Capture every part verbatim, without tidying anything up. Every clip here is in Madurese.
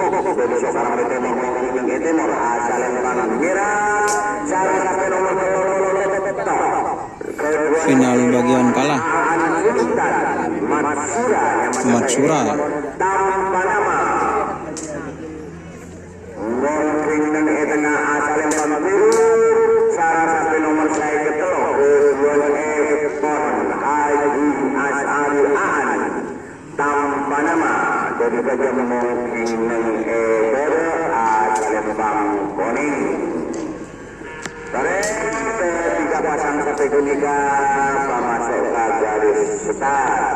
Dhâri Sokarang Tèmor, Mongking neng è tèmor, asalèmpang mèra, sareng sampè' nomer tello puluh. Final bagian kalah. Matsura. Tampa nama. Mongking neng è tengnga, asalèmpang biru, sareng sampè' nomer sèket tello, Ridwan Epon, Haji As'ari Aan. Tampa nama dhâri Kajam, Mongking neng è bârâ', asalèmpang konèng. Tarètan ketiga pasang sampè' ghânèka pamaso' ka garis start.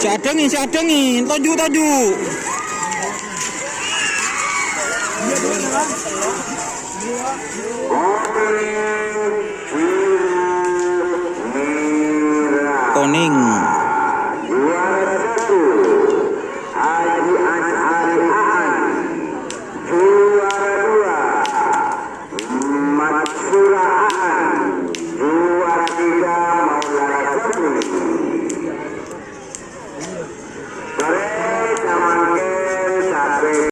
Cè' adhângè, cè' adhângè, toju', toju'.